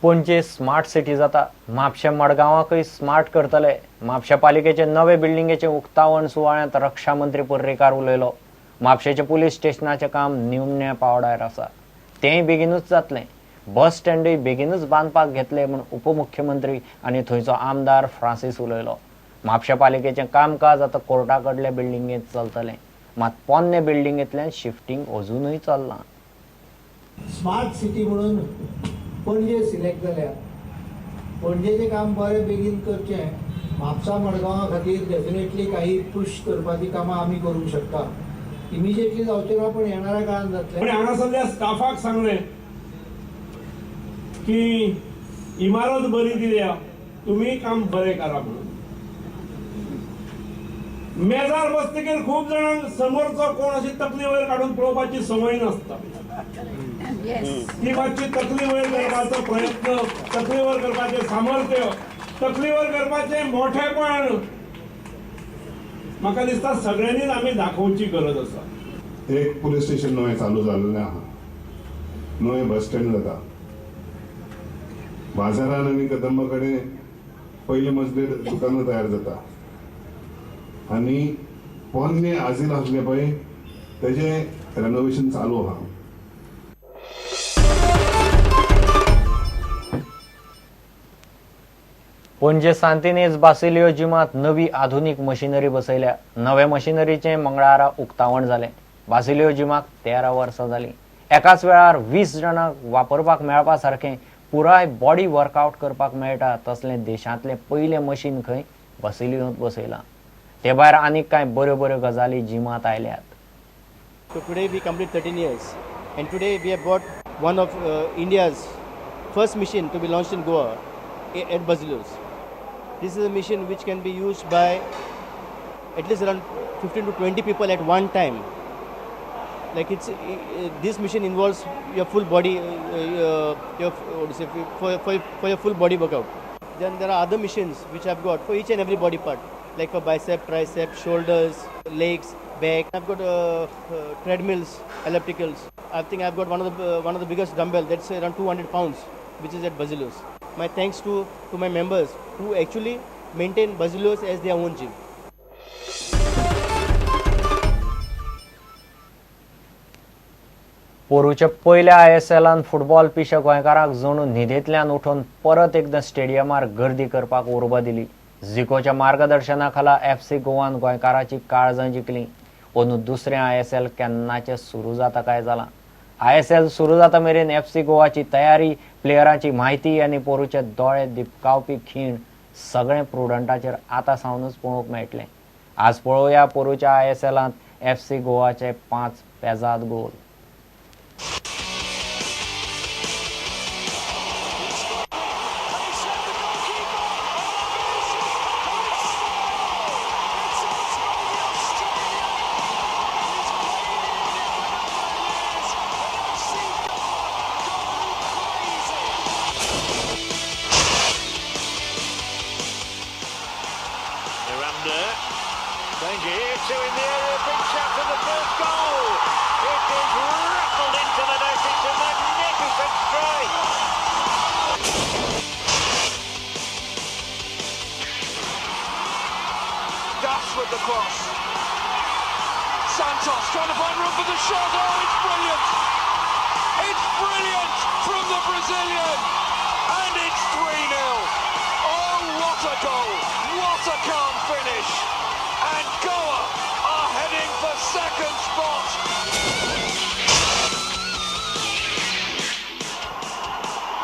Panaji smart city जाता. म्हापशें मडगांवाकय smart करतले. म्हापशें पालिकेचे नवे बिल्डिंगेचे उक्तावण सुवाळ्यांत रक्षा मंत्री पर्रीकार उलयलो. म्हापशेंचे पुलीस स्टेशनाचें काम निमण्या पावंड्यार आसा, तेंय बेगीनूच जातलें. बस स्टँडूय बेगीनूच बांदपाक घेतले म्हूण उपमुख्यमंत्री आनी थंयचो आमदार फ्रांसीस उलयलो. म्हापशें पालिकेचें कामकाज आतां कोर्टा कडल्या बिल्डिंगेंत चलतलें, मात पोन्ने बिल्डिंगेंतल्यान शिफ्टींग अजुनूय चल्लां. स्मार्ट सिटी म्हणून पणजे सिलेक्ट जाल्या. पणजेचें काम बरें बेगीन करचें. म्हापसा मडगांवा खातीर डेफिनेटली काही पुश करपाची कामां आमी करूंक शकता. इमिजिएटली जावचें ना, पण येणाऱ्या काळान जातलें. आनी हांगासरल्या स्टाफाक सांगलें की इमारत बरी दिल्या, तुमी काम बरें करा म्हणून. मेजार बसतकीर खूब जाणांक समोरचो कोण अशी तकली वयर काडून पळोवपाची संवय नासता. ती मातशी तकली वयर करपाचो प्रयत्न, तकली वयर करपाचें सामर्थ्य, तकली वयर करपाचें मोठेपण म्हाका दिसता सगळ्यांनीच आमी दाखोवची गरज आसा. एक पुलीस स्टेशन नवें चालू जाल्लें आहा, नवें बस स्टँड जाता बाजारान आनी कदंबा कडेन पयले मजलेर दुकानां तयार जाता आनी पोन्ने आजील आसले पळय तेजें रेनोवेशन चालू आहा. पणजे सांतिनेज बासिलियो जिमांत नवी आधुनीक मशिनरी बसयल्या. नवे मशिनरीचें मंगळारा उक्तावण जालें. बासिलियो जिमाक 13 वर्सां जालीं. एकाच वेळार 20 जाणांक वापरपाक मेळपा सारकें पुराय बॉडी वर्कआवट करपाक मेळटा तसलें देशांतलें पयलें मशीन खंय बासिलियोंत बसयलां. ते भायर आनीक कांय बऱ्यो बऱ्यो गजाली जिमांत आयल्यात. So today we complete 13 years, and today we have bought one of India's first machine to be launched in Goa at Basilios. This is a machine which can be used by at least around 15 to 20 people at one time. Like this machine involves your full body, your what do you say, for your full body workout. Then there are other machines which I've got for each and every body part, like for bicep, tricep, shoulders, legs, back. I've got treadmills, ellipticals. I think I've got one of the biggest dumbbell, that's around 200 pounds, which is at Basilios. My thanks to my members who actually maintain Basilios as their own gym. पोरूच्या पयल्या आयएसएलान football पिशा गोंयकारांक जणू न्हिदेंतल्यान उठून परत एकदां स्टेडियमार गर्दी करपाक उर्बा दिली. झिकोच्या मार्गदर्शना खाला एफसी गोवान गोंयकाराची काळजां जिखली. अंदू दुसरें आयएसएल केन्नाचें सुरू जाता काय जालां. आयएसएल सुरू जाता मेरेन एफसी गोवाची तयारी, प्लेयरांची म्हायती आनी पोरूचे दोळे दिपकावपी खीण सगळें प्रुडंटाचेर आतां सावनूच पळोवंक मेळटलें. आज पळोवया पोरूच्या आयएसएलांत एफसी गोवाचे 5 पेजाद गोल. Miranda, danger here, two in the area, big chance for the first goal. It is rattled into the net, it's a magnificent strike. Das with the cross. Santos trying to find room for the shot. Oh, it's brilliant. It's brilliant from the Brazilian. And it's 3-0. Oh, what a goal. What a calm finish. And Goa are heading for second spot.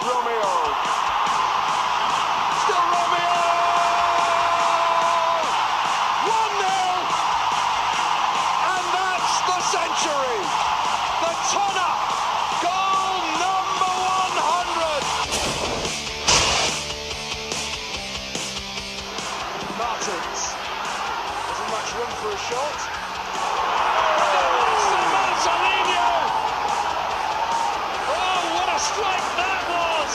Romeo. Still Romeo! 1-0. And that's the century. The Tonna. Goal number 100. Martins. Isn't much room for a shot. Marcelinho! Oh, what a strike that was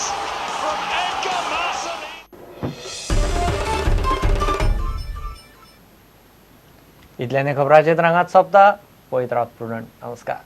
from Edgar Marcelinho. इतल्याने खबराचेर रंगात सोंपता. पळयत रावत prudent. नमस्कार.